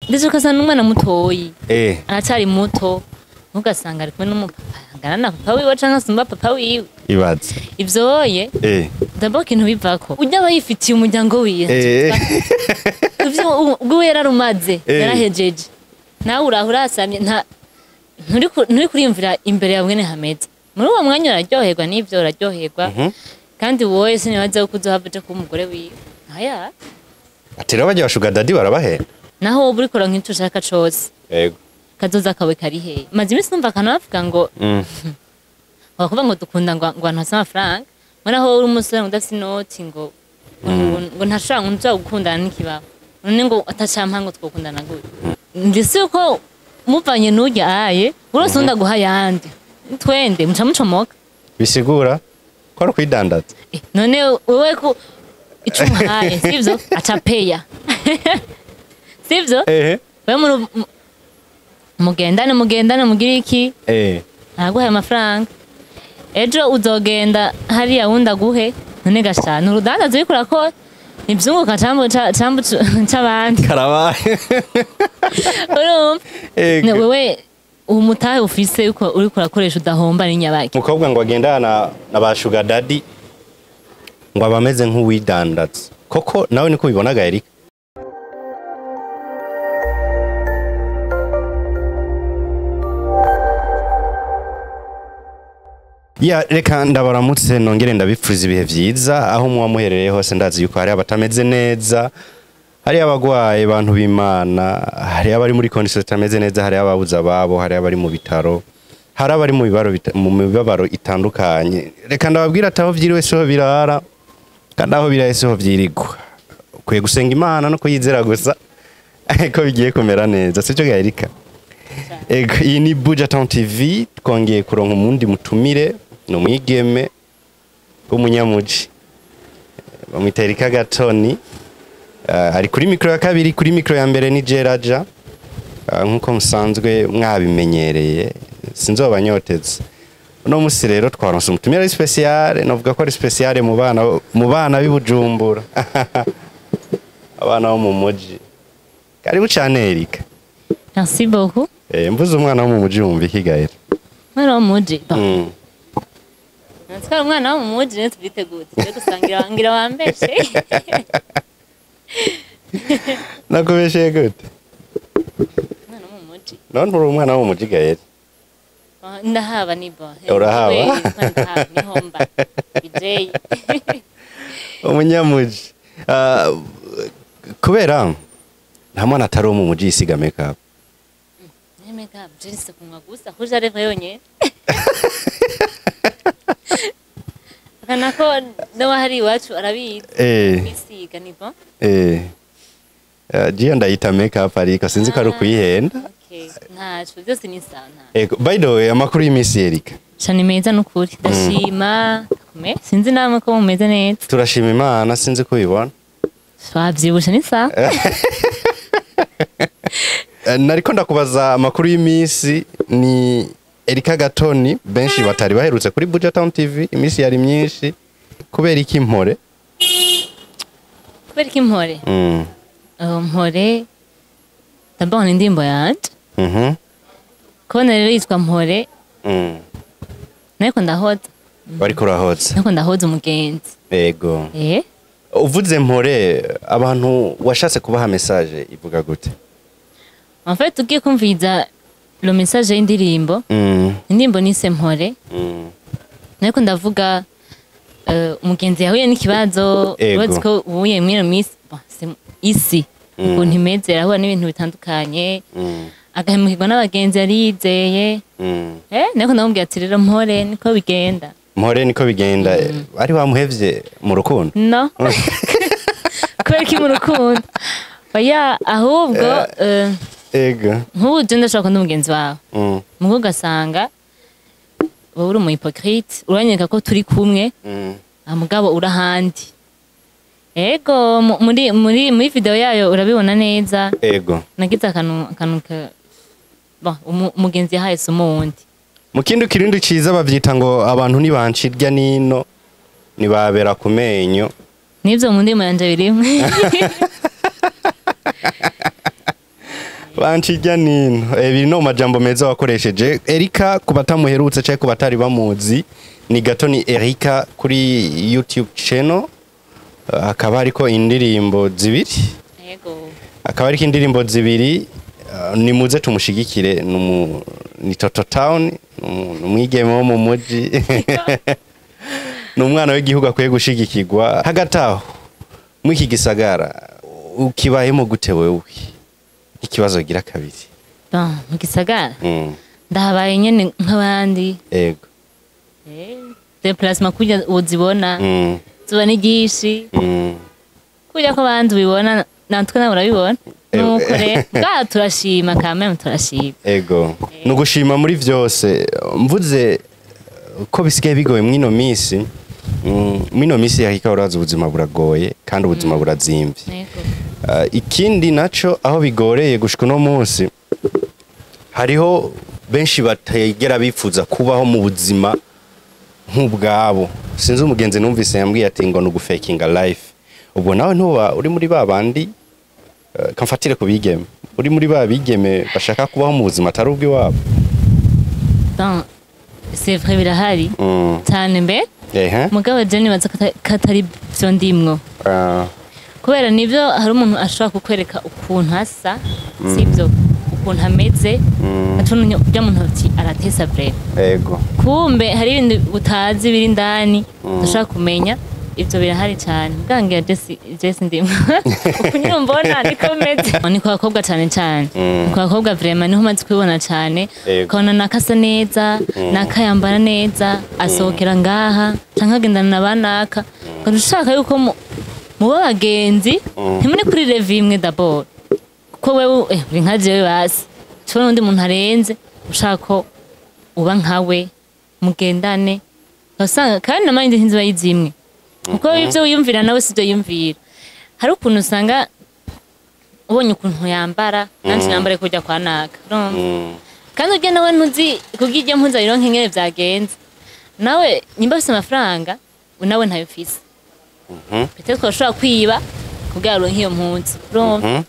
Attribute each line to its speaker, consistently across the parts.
Speaker 1: Ndetse ugasanga n'umwana mutoyi aracari muto, ugasanga ari kumwe n'umupapa angana na papa wiwe canke asumba papa wiwe.
Speaker 2: Ibaze.
Speaker 1: Ivyoye d'abord ikintu bivako, urya aba yifitiye umuryango wiwe, ivyo ubwo yararumaze, yarahejeje, nawe uraho urasamye, nta nturi kuriyumvira imbere yawe ngene hameze. Muri uwo mwanya uraryoherwa n'ivyo, uraryoherwa, kandi wowe sinibaza yuko uzohava uja kuba umugore wiwe, aya.
Speaker 2: Ati rero bajya ba sugar daddy barabahenda.
Speaker 1: Naho wowe uriko uronka ico ushaka cose, kazoza kawe kari hehe? Maze iminsi numva akantu bavuga ngo bakuvuga ngo dukunda ngo abantu bafise amafaranga, ngo naho wowe uri umusore ngo udafise inoti, ngo ntashobora, ngo ntushobora gukundana n'ikibaho, none ngo atacampa ngo twokundana gute? Ndetse yuko muvanye n'urya aye urose undi aguha ayandi, twende muca mucomoka.
Speaker 2: Bisigura ko ari ukwidandaza.
Speaker 1: None wewe ko ico umuhaye sivyo aca peya, sivyo? Wewe mugendane, mugendane, mugire iki, araguhaye amafaranga, ejo uzogenda hariya wundi aguhe. None gashana urudandaza uriko urakora ntivyunguka cambu c'abandi.
Speaker 2: Karabaye.
Speaker 1: Urumva?
Speaker 2: Ego.
Speaker 1: Wewe umutahe ufise uko uriko urakoresha udahomba n'inyabaki.
Speaker 2: Umukobwa ngo agendana na ba sugar daddy ngo aba ameze nk'uwidandaza koko, nawe niko ubibonaga, Erika? Ya, reka ndabaramutse, nongere ndabipfuriza ibihe vyiza aho muba muherereye hose. Ndazi yuko hari abatameze neza, hari abagwaye, bantu b'Imana, hari abari muri condition zitameze neza, hari ababuze ababo, hari abari mu bitaro, hari abari mu mibabaro itandukanye. Reka ndababwira ati aho vyiriwe siho birara, kandi aho biraye siho vyirigwa. Ukwiye gusenga Imana no kuyizera gusa ko bigiye kumera neza, sicyo ga Erika? Ego, iyi ni Buja Town TV. Twongeye kuronka umundi mutumire, ni umwigeme w'umunyamuji, bamwita Erika Gatoni. Ari kuri mikro ya kabiri, kuri mikro ya mbere ni Geraja. Nkuko musanzwe mwabimenyereye, sinzobanyoteza. Uno musi rero twaronse umutumire ari spécial, novuga ko ari spécial mu bana b'i Bujumbura, abana bo mu muji. Karibu cyane, Erika.
Speaker 1: Merci beaucoup.
Speaker 2: Mvuze umwana wo mu muji wumva iki, Gaël?
Speaker 1: Umwana wo mu muji. Bon. Natwara umwana wo mu muji rero tubitegure tujye gusangira, ngira wambeshe.
Speaker 2: Nakubesheye gute?
Speaker 1: Umwana wo mu muji.
Speaker 2: None uri umwana wo mu muji, Gaël?
Speaker 1: Ah, ndahaba ni bon.
Speaker 2: Urahaba?
Speaker 1: Ndahaba, niho mba BJ.
Speaker 2: Umunyamuji. Ah, kubera nta mwana atari uwo mu muji yisiga makeup.
Speaker 1: Makeup je kunywa gusa rouge à lèvres yonyene, akana ko n'uwahari iwacu arabizi. Kwisiga ni bon.
Speaker 2: Jiyo ndayita makeup, ariko sinzi ko ari ukuyihenda.
Speaker 1: Okay, ntaco, byose ni sawa, ntaco.
Speaker 2: Ego, by the way, amakuru y'imisi, Erika?
Speaker 1: Cyane meza n'ukuri, ndashima, ndakomeye, sinzi namwe ko mumeze neza.
Speaker 2: Turashima Imana, sinzi ko ubibona.
Speaker 1: Twavyibushe, ni sawa.
Speaker 2: Nariko ndakubaza amakuru y'imisi. Ni Erika Gatoni benshi batari baherutse kuri Buja Town TV, imisi yari myinshi. Kubera iki Mpore?
Speaker 1: Kubera iki Mpore? Mpore d'abord ni indirimbo yanje. Kubona rero yitwa Mpore, nariko ndahoza.
Speaker 2: Bariko urahoza.
Speaker 1: Nariko ndahoza umugenzi.
Speaker 2: Ego. Uvuze Mpore, abantu washatse kubaha message ivuga gute?
Speaker 1: En fait, ugiye kumviriza le message y'indirimbo, indirimbo nise Mpore, nariko ndavuga umugenzi yahuye n'ikibazo. Urazi ko ubuye mwino minsi, bon, isi ukuntu imeze, arahura n'ibintu bitandukanye, agahemukirwa n'abagenzi yari yizeye. Nariko ndamubwira ati rero mpore, niko bigenda.
Speaker 2: Mpore, niko bigenda. Ari wamuhevye mu rukundo?
Speaker 1: No, kubera iki mu rukundo? Oya, ahubwo nk'ubu je ndashobora kubona umugenzi wawe, mugo ugasanga wowe uri umu hypocrite, uranyereka ko turi kumwe, mugabo uri ahandi. Ego, muri video yayo urabibona neza. Nagize akantu bon, umugenzi yahaye somo wundi.
Speaker 2: Mu kindi kirundi ciza bavyita ngo abantu nibancirya nino nibabera ku menyo.
Speaker 1: Nivyo mu ndimo yanje birimwe.
Speaker 2: Banca irya nino. Biri no majambo meza wakoresheje, Erika. Ku batamuherutse cyangwa ku batari bamuzi, ni gato, ni Erika kuri YouTube channel. Hakaba hariko indirimbo zibiri.
Speaker 1: Yego.
Speaker 2: Akaba hariko indirimbo zibiri. Nimuze tumushigikire. Ni Toto Town, ni umwigeme wo mu muji, ni umwana w'igihugu akwiye gushigikirwa. Hagati aho, muri iki gisagara ukibayemo gute wewe? Ikibazo gira kabiri.
Speaker 1: Bon, mu gisagara ndahabaye nyene nk'abandi. Déplacement kurya uzibona, zuba ni ryinshi, kurya ko abandi ubibona natwe nawe urabibona. Nuko rero bwa turashima, quand même turashima.
Speaker 2: Ego, ni ugushima muri vyose. Mvuze ko bisigaye bigoye mw'ino minsi, mw'ino minsi yakika, urazi ubuzima buragoye kandi ubuzima burazimvye. Ikindi naco, aho bigoreye gushika uno munsi, hariho benshi bategera bifuza kubaho mu buzima nk'ubwabo. Sinzi, umugenzi numvise yambwiye ati ngo ni ugufakinga life. Ubwo nawe ntuba uri muri ba bandi, kamfatire ku bigeme, uri muri ba bigeme bashaka kubaho mu buzima atari ubw'iwabo?
Speaker 1: Bon, c'est vrai, birahari cyane mbe. Mugabo je nibaza ko atari vyo ndimwo, kubera nivyo hari umuntu ashobora kukwereka ukuntu asa, sibyo, ukuntu ameze, atuntu ujya muntu ati aratesa vrai. Kumbe hari ibintu utazi biri indani udashobora kumenya. Ibyo birahari cyane. Bwangira Jesse, Jesse ndimwo uku nyine mbona niko meze. Ni ku bakobwa cyane cyane. Ku bakobwa vraiment niho umaze kubibona cyane. Ukabona nakasa neza, nakayambara neza, asohokera ngaha canke agendana na banaka, ukaba ushaka yuko muba abagenzi. Ntimuri kuri level imwe d'abord, kuko wewe uri nka jewe, basi tubona undi muntu arenze, ushaka ko uba nkawe, mugendane. Ugasanga kandi na mind ntiziba yizimwe, kuko ibyo wiyumvira nawe sibyo yiyumvira. Hari ukuntu usanga ubonye ukuntu yambara, nanje nambare kujya kwa naka, urumva? Kandi urya nawe ntuzi kubw'iryo mpuzu ayironka ingene vyagenze. Nawe nimba afise amafaranga, nawe ntayo ufise, peut-être ushobora kwiba kugira aronke iyo mpuzu, urumva?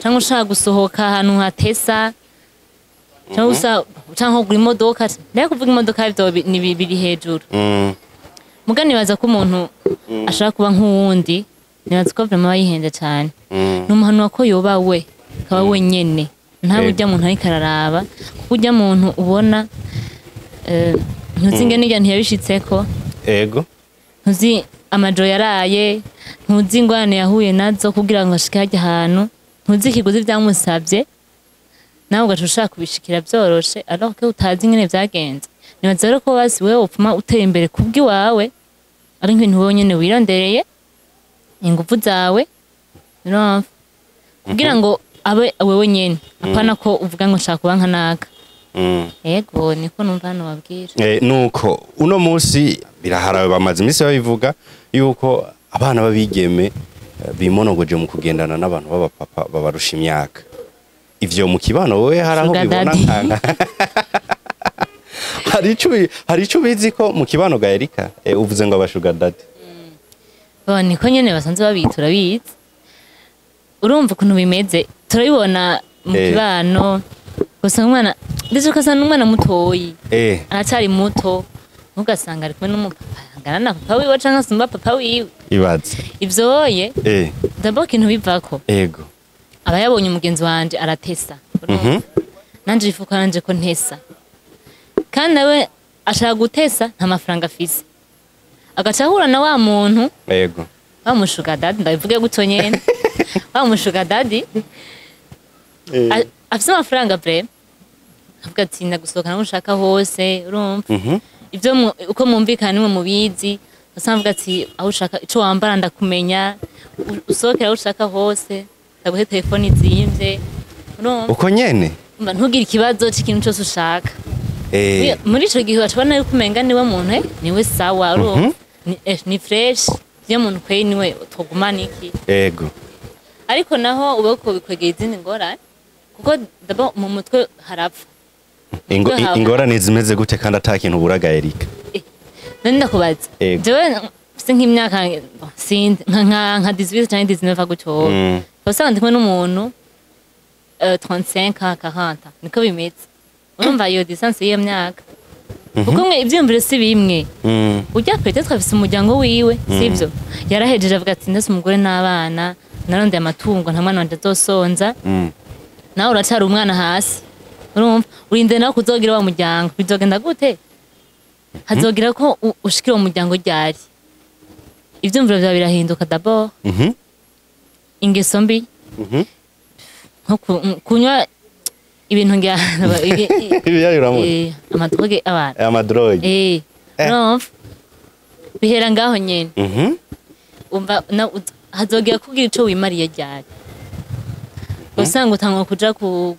Speaker 1: Canke ushaka gusohoka ahantu hatesa, canke canke kugura imodoka. Nayo kuvuga imodoka ivyo ni biri hejuru. Muga nibaza ko umuntu ashaka kuba nk'uwundi, nibaza ko vraiment aba yihenze cane. Numuhanura ko yoba we, akaba wenyene, ntabe urya muntu ariko araraba, kuko urya muntu ubona, ntuzi ingene irya ntiyabishitseko. Ntuzi amajoro yaraye, ntuzi ingorane yahuye nazo kugira ngo ashike harya hantu, ntuzi ikiguzi vyamusavye. Nawe ugaca ushaka kubishikira vyoroshe alors que utazi ingene vyagenze. Nibaza rero ko basi wewe wopfuma utera imbere kubw'iwawe, ari nk'ibintu wewe nyene wirondereye, inguvu zawe, urumva, kugira ngo abe wewe nyene, apana ko uvuga ngo nshaka kuba nka naka. Yego, niko numva hano babwira.
Speaker 2: Nuko uno munsi biraharawe, bamaze iminsi babivuga yuko abana b'abigeme bimonogoje mu kugendana n'abantu b'abapapa babarusha imyaka. Ivyo mu kibano wowe hari aho
Speaker 1: Sugar
Speaker 2: bibona
Speaker 1: daddy.
Speaker 2: Hari ico ubizi ko mu kibano ga Erika? Uvuze ngo aba sugar daddy.
Speaker 1: Bo niko nyene basanzwe babita, urabizi, urumva ukuntu bimeze, turabibona mu kibano. Gusa umwana, ndetse ugasanga n'umwana mutoyi, aracyari muto, ugasanga ari kumwe n'umupapa angana na papa wiwe canke asumba papa wiwe.
Speaker 2: Ibaze.
Speaker 1: Ivyoye d'abord ikintu bivako, aba yabonye umugenzi wanje aratesa, urumva? Nanje ifuka nanje ko ntesa, kandi nawe ashaka gutesa, nta mafaranga afise, agaca ahura na wa muntu, wa mu sugar daddy, ndabivuge gutyo nyene, wa mu sugar daddy afise amafaranga vrai, avuga ati ndagusohokana aho ushaka hose, urumva? Ivyo uko mwumvikana nimwe mubizi. Usanga avuga ati aho ushaka, ico wambara ndakumenya, usohokera aho ushaka hose, ndaguhe telefone izimvye, urumva?
Speaker 2: Uko nyene.
Speaker 1: Umva, ntugire ikibazo c'ikintu cose ushaka. Muri ico gihe baca babona yuko umenga niwe muntu, niwe sawa, urumva? Ni fresh niyo muntu kweri, niwe twogumana iki. Ariko naho uba uko bikwegera izindi ngorane, kuko d'abord mu mutwe harapfa.
Speaker 2: Ingorane zimeze gute kandi ata kintu uburaga, Erika?
Speaker 1: None ndakubaza, jewe mfise nk'imyaka, bon, sinzi, nka 18 canke 19 gutyo, usanga ndi kumwe n'umuntu. 35 ans, 40, niko bimeze. Urumva iyo distance y'iyo myaka, kuko mwe ivyiyumviro si bimwe. Ujya peut-être afise umuryango wiwe, sivyo? Yarahejeje, avuga ati: "Ndetse umugore n'abana, narondeye amatungo, nta mwana wanje azosonza." Nawe uracari umwana hasi, urumva urinde nawe kuzogira wa muryango, bizogenda gute? Hazogira ko ushikira uwo muryango ryari? Ivyumviro vyawe birahinduka d'abord. Ingeso mbi, nko kunywa ibintu ngira
Speaker 2: Ibiyayuramutwe.
Speaker 1: Ama drogues, abana.
Speaker 2: Ama drogues.
Speaker 1: Urumva bihera ngaho nyene. Umva hazogera kugira ico wimariye ryari? Usanga utangwa kuja ku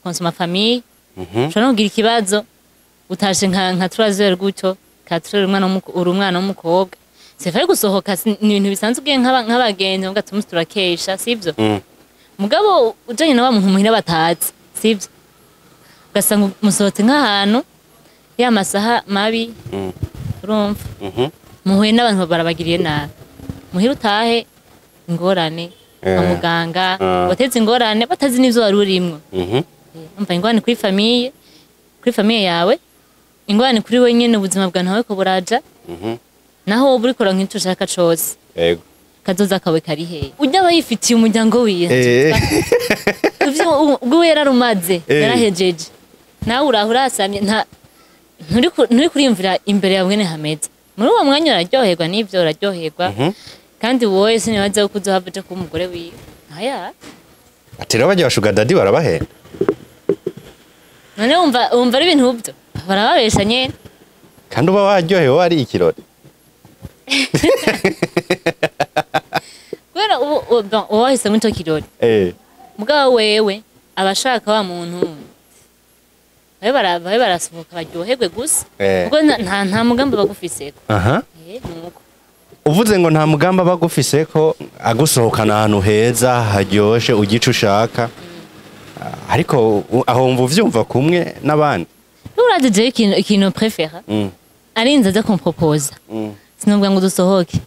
Speaker 1: consommer famille. Ushobora no kugira ikibazo utashe nka 3 heures gutyo, 4 heures, umwana uri umwana w'umukobwa, c'est vrai, gusohoka ni ibintu bisanzwe, ugiye nk'abagenzi uvuga ati: "Umunsi turakesha," sivyo? Mugabo ujanye na wa muntu muhira batazi, sivyo, ugasanga musohotse nk'ahantu ya masaha mabi. Urumva muhuye n'abantu barabagiriye nabi, muhira utahe ingorane kwa muganga, wateze ingorane batazi n'ivyo wari urimwo. Umva, ingorane kuri famille, kuri famille yawe, ingorane kuri we nyene, ubuzima bwawe ntawe ko buraja. Naho wowe uriko uronka ico ushaka cose, kazoza kawe kari hehe? Ujya aba yifitiye umuryango wiwe. Ivyo ubwo we yararumaze, yarahejeje, nawe uraho urasamye, nta nturi kuriyumvira imbere yawe ngene hameze. Muri uwo mwanya uraryoherwa n'ivyo, uraryoherwa. Kandi wowe sinibaza ko uzohava uja kuba umugore wiwe, aya.
Speaker 2: Ati rero bajya ba sugar daddy barabahenda.
Speaker 1: None wumva ari ibintu byo barababesha nyene.
Speaker 2: Kandi uba waryohewe, wari ikirori.
Speaker 1: Kubera ubu bon, uba wahisemo ico kirori. Mugabo wewe abashaka wa muntu babe barasohoka baryoherwe gusa, kuko nta mugambi bagufiseko. Nuko.
Speaker 2: Uvuze ngo nta mugambi aba agufise, ko agusohokana ahantu heza haryoshe, ugica ushaka, ariko aho wumva uvyumva kumwe n'abandi?
Speaker 1: Urazi jewe ikintu préfère, arinze aza kumpropoza, sinubwa ngo dusohoke,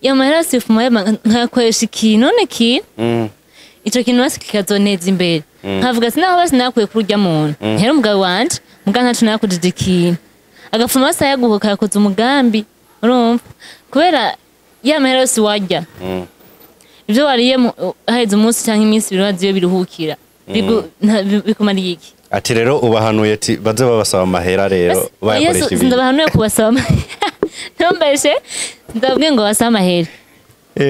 Speaker 1: ya mahera sifuma nkayakoresha ikintu, none kintu ico kintu basi kikazoneza imbere, nkavuga sinaho basi nakuye kuri urya muntu, ntera umugabo wanje muga ntaco nakujije ikintu, agafuma basi ayaguhoka yakoze umugambi. Urumva, kubera ya mahera yose warya, ivyo wariye haheze umunsi canke iminsi 2, urazi iyo biruhukira. Bikumariye iki?
Speaker 2: Ati rero ubahanuye ati baze babasaba amahera rero bayakoresha ibintu.
Speaker 1: Ndabahanuye kubasaba amahera, ntumbeshe, ndababwiye ngo basabe amahera.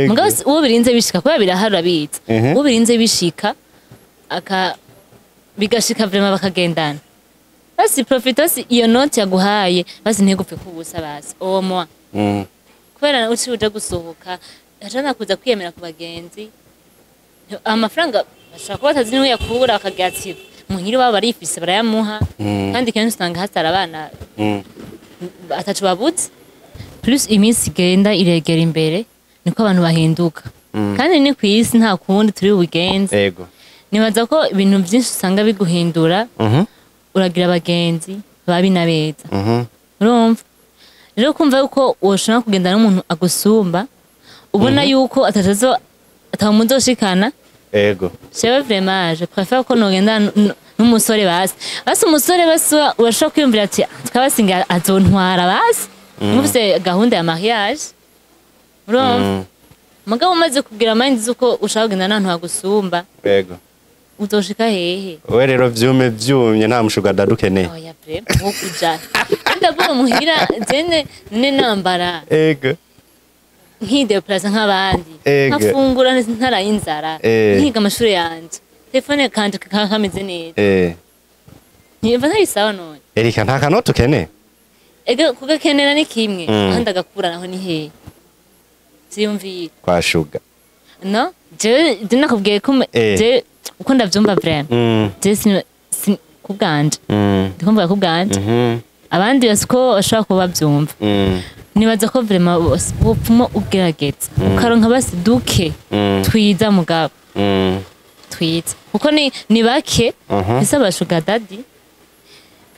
Speaker 1: Mugabo uwo birinze bishika, kubera birahari, urabizi. Uwo birinze bishika aka bigashika vraiment bakagendana, basi profite basi iyo noti yaguhaye, basi ntigupfe kubusa, basi uwo moi. Kubera uci uja gusohoka, ashobora kuza kwiyemera ku bagenzi, amafaranga bashobora kuba batazi niho yakura, bakagira ati muhira iwabo barifise, barayamuha. Kandi kenshi usanga hatari abana ataco babuze. Plus iminsi igenda iregera imbere, niko abantu bahinduka. Kandi ni ku isi, nta kundi turi bubigenze. Nibaza ko ibintu byinshi usanga biguhindura. Uragira abagenzi babi na beza. Urumva rero, kumva yuko woshobora kugenda n'umuntu agusumba, ubona yuko atatazo atamuzoshikana. Jewe vraiment je préfère ko nogenda n'umusore, basi umusore basi urashobora kwiyumvira ati twabasinga azontwara, basi mufise gahunda ya mariage. Urumva, mugabo umaze kugira mind zuko ushaka kugenda n'ahantu hagusumba, uzoshika hehe?
Speaker 2: We rero vyume vyumye, nta mu sugar daddy ukeneye.
Speaker 1: Oya, vraiment wo kuja ndavuga muhira jene nene nambara nkideplaza nk'abandi, nkafungura ntaraye inzara, nkiga amashuri yanje, telefone kanje kakaba kameze neza, ntimva ntabisawa none.
Speaker 2: Erika, nta kanoti ukeneye?
Speaker 1: Ega kugakenera ni kimwe, ahandi agakura naho ni hehe? Vyiyumvire.
Speaker 2: Kwa sugar.
Speaker 1: No, jewe je nakubwiye ko je uko ndavyumva vraiment, je kubwanje, ndiko mvuga kubwanje, abandi basi ko bashobora kuba bavyumva. Nibaza ko vraiment bose wopfuma ugerageza ukaronka basi duke twiza, mugabo twiza, kuko ni bake. Ese aba sugar daddy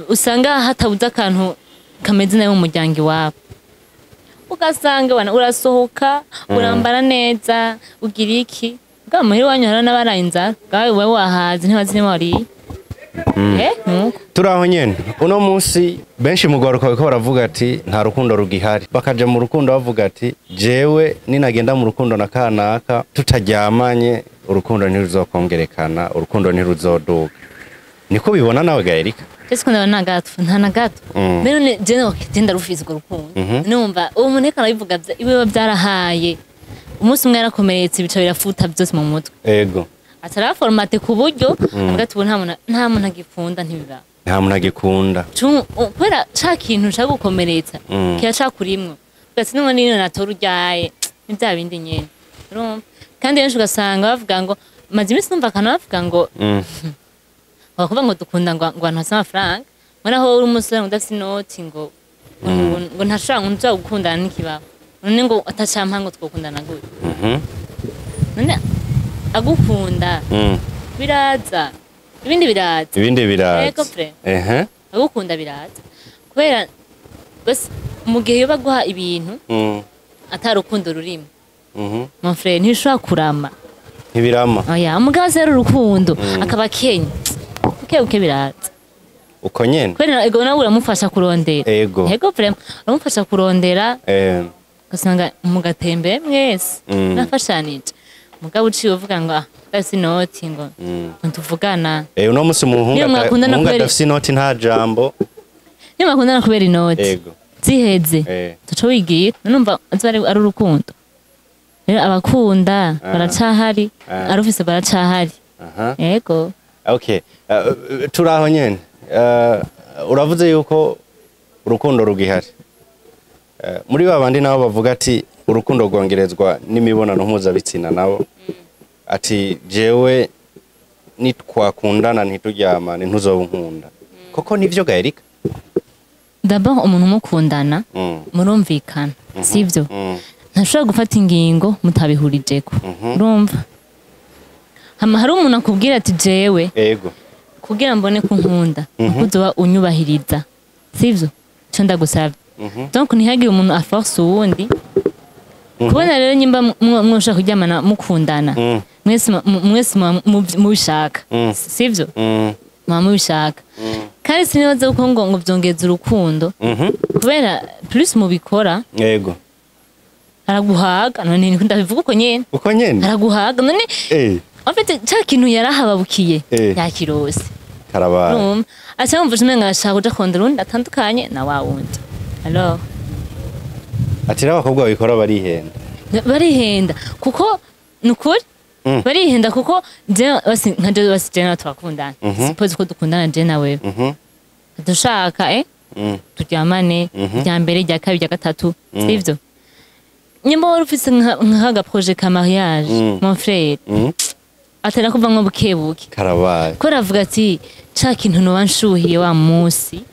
Speaker 1: usanga hatabuze akantu kameze nabi mu muryango iwabo, ugasanga bana urasohoka, urambara neza, ugira iki, Bwa muhira iwanyu hari n'abaraye inzara, bwawe wowe wahaze ntibazi niba wariye. Nuko
Speaker 2: Turi aho nyene. Uno munsi benshi mu rwaruka bariko baravuga ati nta rukundo rugihari, bakaja mu rukundo bavuga ati jewe ninagenda mu rukundo na kanaka tutaryamanye urukundo ntiruzokongerekana, urukundo ntiruzoduga. Niko bibona nawe ga Erika?
Speaker 1: Ese ko ndabona gato, nta na gato. Mbere none je no je ndarufise urwo rukundo. Numva uwo muntu ariko arabivuga, iwe byarahaye umunsi umwe yarakomeretse, ibica birafuta byose mu mutwe. Ataraformate ku buryo avuga ati ubu nta muntu agikunda, ntibiba.
Speaker 2: Nta muntu agikunda.
Speaker 1: Kubera ca kintu cagukomeretsa kiracakurimwo, ugati n'ubundi niyo natora uryaye ni bya bindi nyene, urumva? Kandi benshi ugasanga bavuga ngo, maze iminsi numva akantu bavuga ngo bakuvuga ngo dukunda ngo abantu bafise amafaranga, ngo naho uri umusore ngo udafise inoti ngo ntashobora, ngo ntushobora gukundana n'ikibaho, none ngo atacampa ngo twokundana gute? None agukunda biraza, ibindi biraza.
Speaker 2: Ibindi biraza.
Speaker 1: Yego, frère. Agukunda biraza, kubera basi mu gihe yo baguha ibintu atari urukundo rurimo, mon frère, ntibishobora kurama.
Speaker 2: Ntibirama.
Speaker 1: Oya, umugabo azi ari urukundo akaba kenya buke buke biraza.
Speaker 2: Uko nyene.
Speaker 1: Kubera ego nawe uramufasha kurondera. Ego, vraiment, uramufasha kurondera, ugasanga mugatembere mwese nafashanije. Mugabo uciye uvuga ngo ah, basi inoti ngo ntituvugana.
Speaker 2: Uno munsi umuhungu
Speaker 1: Niyo mwakundana
Speaker 2: umuhungu
Speaker 1: kubera-
Speaker 2: adafise inoti nta jambo.
Speaker 1: Niyo mwakundana kubera inoti, ziheze tuca wigira, numva azi ari urukundo. Rero abakunda baracahari, arufise baracahari. Ego.
Speaker 2: Okay. Turi aho nyene. Uravuze yuko urukundo rugihari. Muri ba bandi nabo bavuga ati urukundo rwongerezwa n'imibonano mpuzabitsina, nabo ati jewe nitwakundana ntituryamane ntuzoba unkunda. Koko nivyo ga Erika?
Speaker 1: D'abord umuntu mukundana murumvikana, sivyo? Ntashobora gufata ingingo mutabihurijeko, urumva? Hama hari umuntu akubwira ati jewe kugira mbone ko unkunda nuko uzoba unyubahiriza, sivyo? Ico ndagusavye. Donc ntihagire umuntu aforce uwundi. Kubona rero nyimba mwoshaka kuryamana mukundana, mwese muba mubishaka, sivyo? Muba mubishaka, kandi sinibaza ko ngo vyongeza urukundo, kubera plus mubikora araguhaga. None niko ndabivuga uko nyene.
Speaker 2: Uko nyene.
Speaker 1: Araguhaga none. En fait ca kintu yarahababukiye yakirose.
Speaker 2: Karabaye.
Speaker 1: Urumva aca yumva umenga ashaka kuja kurondera uwundi atandukanye na wa wundi, alors
Speaker 2: Ati n'abakobwa babikora barihenda.
Speaker 1: Barihenda, kuko nukuri barihenda, kuko je basi nka je basi je nawe turakundana, suppose ko dukundana je nawe, dushaka turyamane, rya mbere, rya kabiri, rya gatatu, sivyo? Nyimba wari ufise nk'aga projet ka mariage, mon frère, atera kuva nko buke buke.
Speaker 2: Karabaye.
Speaker 1: Ko aravuga ati ca kintu noba nshuhiye wa munsi,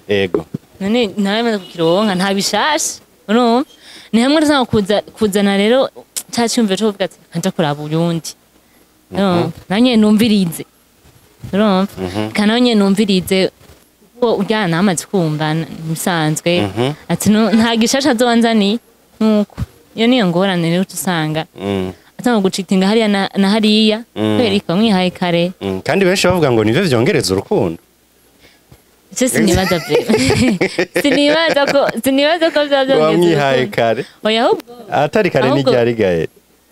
Speaker 1: none naramaze kukironka, nta bishasha, urumva? Ni hamwe urasanga kuzana rero ca cyumviro co kuvuga ati nkaja kuraba uyundi, urumva? Nanye numvirize, urumva? Kandi nawe nyene numvirize uwo ujyana amaze kumva bisanzwe ati nta gishasha azoba nzaniye. Nuko iyo niyo ngorane rero, uca usanga atanga gucitinga hariya na hariya, kubera ikaba mwihaye kare.
Speaker 2: Kandi benshi bavuga ngo nivyo vyongereza urukundo.
Speaker 1: Je sinibaza vraiment, sinibaza ko vyaba vyongeza
Speaker 2: Wamwihaye
Speaker 1: urukundo.
Speaker 2: kare.
Speaker 1: Oya, ahubwo
Speaker 2: Ahatari kare
Speaker 1: ahubwo-
Speaker 2: n'iryari gahe?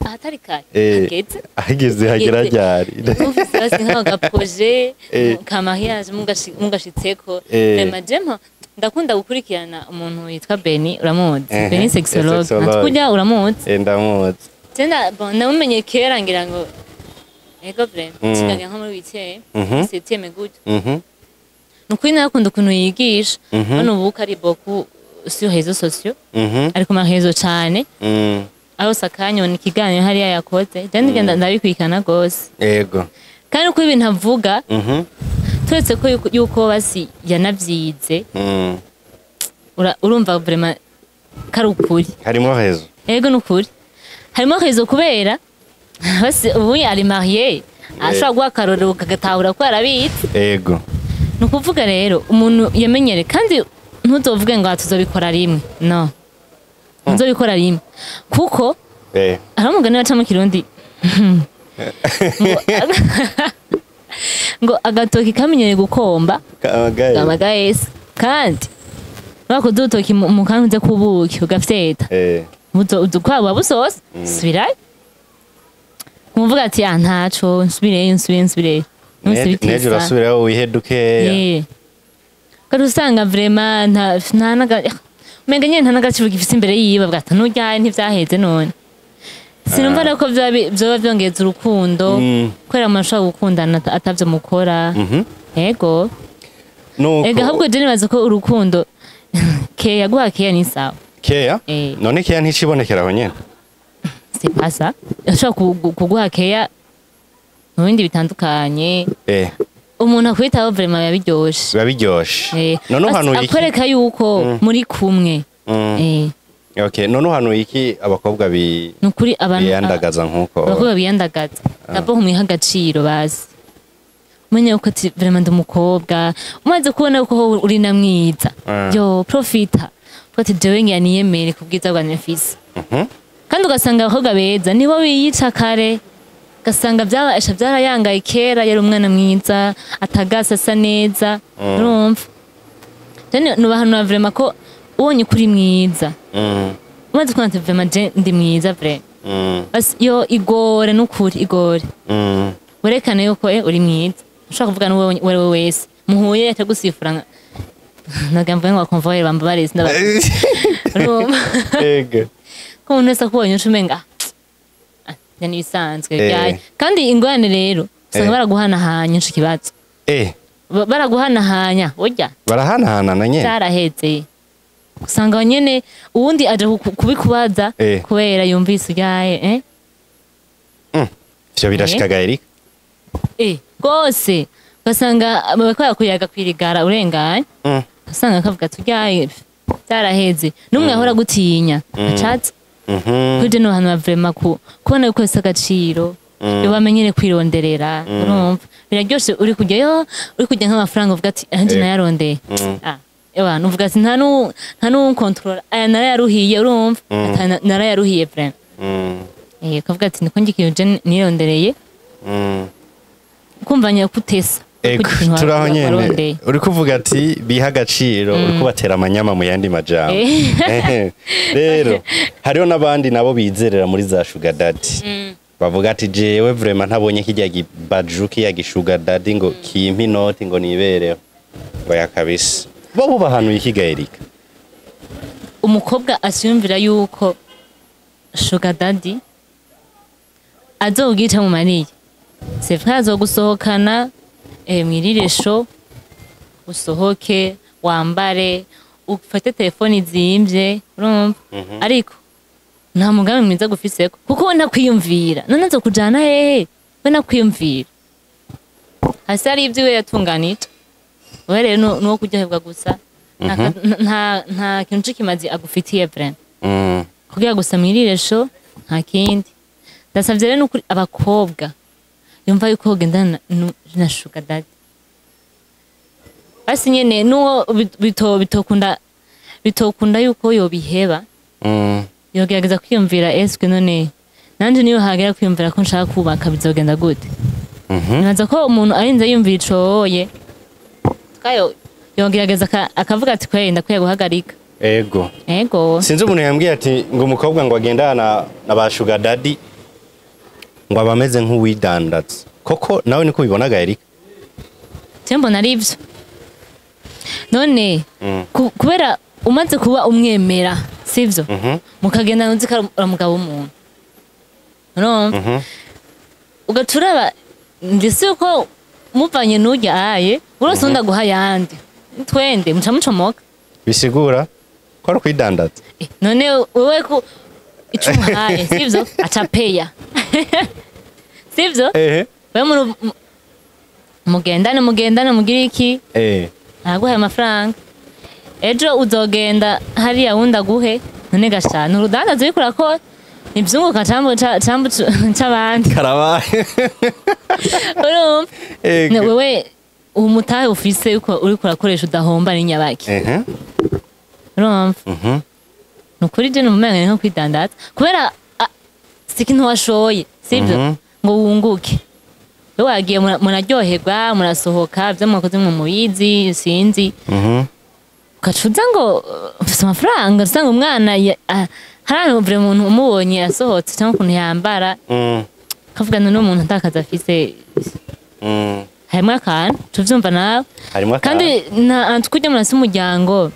Speaker 1: Ahatari kare, hageze.
Speaker 2: Ahigeze hagera
Speaker 1: Hageze.
Speaker 2: ryari?
Speaker 1: Mufise basi nk'aga projet ka mariage mugashitseko. Vraiment je ndakunda gukurikirana umuntu yitwa Beni, uramuzi? Beni sexologue.
Speaker 2: Sexologue.
Speaker 1: Natkurya uramuzi?
Speaker 2: Ndamuzi.
Speaker 1: Je bon, namumenye kera, ngira ngo ego vraiment kiganira nko muri huitième, septième gutyo. Nukuri narakunda ukuntu yigisha. None ubu ko ari beaucoup sur réseaux sociaux, ari ku ma réseaux cane, aho akanya ikiganiro hariya yakoze, je ndigenda ndabikurikirana gose. Kandi uko ibintu avuga, turetse ko yuko basi yanavyize, urumva vraiment ko ari ukuri.
Speaker 2: Harimo raison.
Speaker 1: Ego, nukuri harimo raison, kubera basi ubu ari marié, ashobora guha akarorero kagatahura ko arabizi. Ni ukuvuga rero umuntu yamenyere, kandi ntuzovuge ngo aha tuzobikora rimwe, no ntuzobikora rimwe, kuko hari umugani baca mu Kirundi. Ngo agatoki kamenyereye gukomba amagayesi, kandi bakoze urutoki mu kantu k'ubuki ugafyeta kwaba busosa subirayo nkuvuga ati ya ntaco nsubireyo nsubireyo
Speaker 2: nejo urasubirayo wiheduke
Speaker 1: kandi usanga vraiment nta umenga nyene nta n'agaciro gifise imbere yiwe bavuga ati nturyaye ntivyaheze none sinumva rero ko vyoba vyongeza urukundo kubera umuntu ashobora gukundana atavyo mukora. Yego ega ahubwo je nibaza ko urukundo keya guha keya ni sawa
Speaker 2: keya none keya nticibonekera aho nyene
Speaker 1: c'est pas ça ashobora kuguha keya mu bindi bitandukanye. Umuntu akwitaho vraiment biba biryoshe
Speaker 2: biba biryoshe none uhanuye iki
Speaker 1: akwereka yuko muri kumwe.
Speaker 2: Okay, none uhanuye iki abakobwa
Speaker 1: nukuri abantu
Speaker 2: biyandagaza nkuko
Speaker 1: abakobwa biyandagaza nabo mwiha agaciro bazi umenye uko ati vraiment ndi umukobwa umaze kubona ko uri na mwiza yo profita uko ati jewe ngiye niyemere ku bwiza bwa mfise. Kandi ugasanga abakobwa beza nibo biyica kare ugasanga byabasha byarayangaye kera yari umwana mwiza atagasa asa neza urumva jene nubahanura vraiment ko ubonye kuri mwiza umaze kubona ati vraiment je ndi mwiza vraiment basi yo igore nukuri igore werekane yuko uri mwiza ushaka kuvuga n'uwo wewe wese muhuye atagusifura nagamvuye ngo convoyeur bambabareze ndaba
Speaker 2: ego
Speaker 1: ko umuntu wese akubonye ucumenga ni bisanzwe byaye. Kandi ingorane rero usanga baraguhanahanya ico kibazo baraguhanahanya burya
Speaker 2: barahanahana na nyene
Speaker 1: cyaraheze usanga nyene uwundi aje kubikubaza kubera yumvise uryaye
Speaker 2: ivyo birashikaga Eric
Speaker 1: gose ugasanga bariko kuyaga kwirigara urenganye usanga akavuga turyaye byaraheze n'umwe ahora gutinya acatse kuje no hantu vraiment kubona yuko ese agaciro yo bamenyere kwironderera urumva biraryoshe uri kujya yo uri kujya nk'amafaranga uvuga ati anje nayarondeye ewa nuvuga ati nta nu control aya narayaruhiye urumva narayaruhiye vraiment kavuga ati niko ngikiyo je nirondereye kumvanya kutesa
Speaker 2: turaho nyene uri kuvuga ati biha agaciro uri kubatera amanyama mu yandi majambo. Rero hariho n'abandi nabo bizerera muri za sugar daddy bavuga ati jewe vraiment ntabonye kijya gibaju kijya gishuga daddy ngo kimpa inoti ngo nibereho ngo yakabisa bo bubahanuye iki Eric?
Speaker 1: Umukobwa asiyumvira yuko sugar daddy azogica mu mariye c'est vrai azogusohokana mwirire show usohoke wambare ufate telefone izimvye urumva ariko nta mugambi mwiza gufiseko kuko we nakwiyumvira none nzokujana hehe we nakwiyumvira hasi hari ibyo we yatunganije we rero nuwo kuryoherwa gusa nta kintu c'ikimazi agufitiye vraiment kugira gusa mwirire show nta kindi. Ndasavye rero nukuri abakobwa yumva yuko ugendana na sugar daddy basi nyene nuwo bitokunda yuko yobiheba yogerageza kwiyumvira eske none nanje niyo hagera kwiyumvira ko nshaka kubaka bizogenda gute. Naza ko umuntu arinze yumvira icoye kayo yogerageza akavuga ati kwenda ndakwiye guhagarika.
Speaker 2: Ego
Speaker 1: ego
Speaker 2: sinzi umuntu yambwiye ati ngo umukobwa ngo agendana na ba sugar daddy ngo abameze nk'uwidandaza koko nawe niko ubibonaga Eric?
Speaker 1: Je mbona ari ivyo none kubera umaze kuba umwemera sivyo mukagenda nzi ko umugabo w'umuntu urumva ugaturaba ndetse uko muvanye n'urya aye urose unda guha yandi twende muca mucomoka
Speaker 2: bisigura ko ari kwidandaza
Speaker 1: none wewe ko ico umuhaye sivyo aca peya sivyo wewe mugendane mugendane mugira iki ntaguhaye amafaranga ejo uzogenda hariya wundi aguhe none gashana urudandaza uriko urakora ivyunguka cambu c'abandi
Speaker 2: karabaye
Speaker 1: urumva wewe umutahe ufise uko uriko urakoresha udahomba n'inyabaki urumva nukuri je numenya nko kwidandaza kubera si ikintu washoye sivyo ngo wunguke. Iyo wagiye muraryoherwa, murasohoka, ibyo mwakoze mu mubizi sinzi, ugaca uza ngo mfise amafaranga, usanga umwana hari ahantu buri muntu umubonye asohotse cyangwa ukuntu yambara, ukavuga ngo n'umuntu atakazi afise. Harimo akantu tuvyumva nawe.
Speaker 2: Harimo akantu.
Speaker 1: Kandi na kurya murasi umuryango,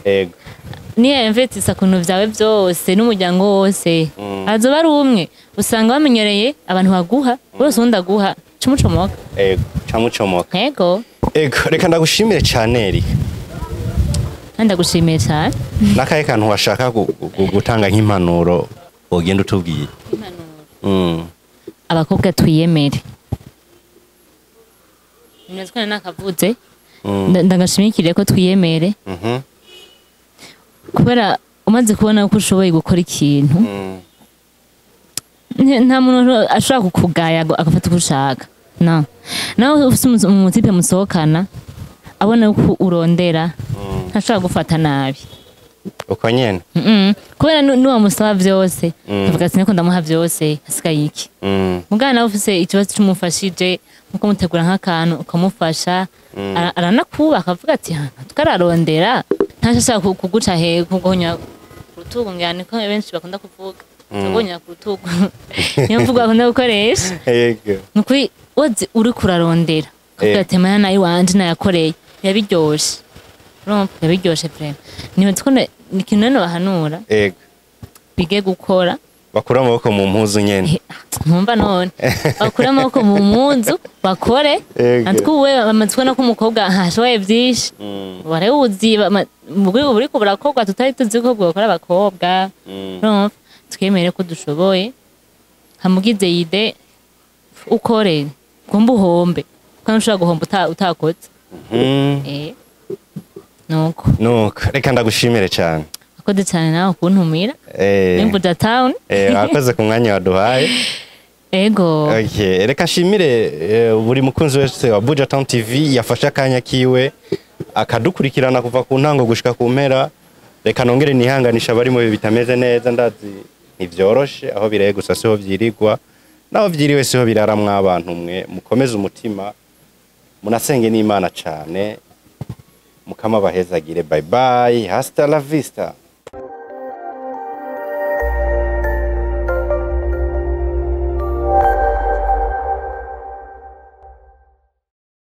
Speaker 1: niyo yemvetisa kuntu vyawe vyose n'umuryango wose, azoba ari umwe. Usanga bamenyereye abantu baguha bose, uwundi aguha cumucomoka.
Speaker 2: Ego, camucomoka.
Speaker 1: Ego.
Speaker 2: Ego, reka ndagushimire cyane, Erika.
Speaker 1: Kandi ndagushimiye cyane.
Speaker 2: N'akahe kantu washaka gutanga nk'impanuro ugenda utubwiye?
Speaker 1: Abakobwa twiyemere. Nimeze ko nakavuze. Ndagashimikire ko twiyemere, kubera umaze kubona ko ushoboye gukora ikintu, nta muntu ashobora kukugaya ngo agafata uko ushaka. No nawe ufise umutipe musohokana, abona ko urondera, ntashobora gufata nabi.
Speaker 2: Uko nyene.
Speaker 1: Kubera nuwamusaba vyose, avuga ati niko ndamuha vyose, hasigaye iki? Mugana nawe ufise ikibazo c'umufashije, nkuko mutegura nk'akantu ukamufasha, aranakubaka, akavuga ati: "Ha, tukararondera." Ntashaka kuguca he, kuguhonya ku rutugu, ngira niko benshi bakunda kuvuga, kuguhonya ku rutugu niyo mvugo bakunda gukoresha. Nukuri wozi uriko urarondera, ukavuga ati maya nayo iwanje nayakoreye, biba biryoshe. Urumva biba biryoshe vraiment. Nibaza ko ni ikintu rero bahanura, bige gukora.
Speaker 2: Bakura amaboko mu mpuzu nyene.
Speaker 1: Ntumva none, bakure amaboko mu mpuzu bakore. Natwe uwe bamaze kubona ko umukobwa ntashoboye byinshi, barawuzi mu rwego buriko burakorwa tutari tuzi ko bwokora abakobwa. Urumva twemere ko dushoboye, hamugize idée ukore, ugomba uhombe kandi ushobora guhomba utakoze. Nuko.
Speaker 2: Nuko reka ndagushimire cyane.
Speaker 1: Akoze cyane nawe kuntumira muri Buja Town.
Speaker 2: Wakoze ku mwanya waduhaye.
Speaker 1: Ego.
Speaker 2: Okay, reka nshimire buri mukunzi wese wa Buja Town TV yafashe akanya kiwe akadukurikirana kuva ku ntango gushika ku mpera. Reka nongere nihanganisha abari mu bihe bitameze neza. Ndazi ntivyoroshe, aho bireye gusa siho vyirigwa, naho vyiriwe siho biraramwa. Abantu mwe mukomeze umutima, munasenge n'Imana cane. Mukama bahezagire. Bye bye, hasta la vista.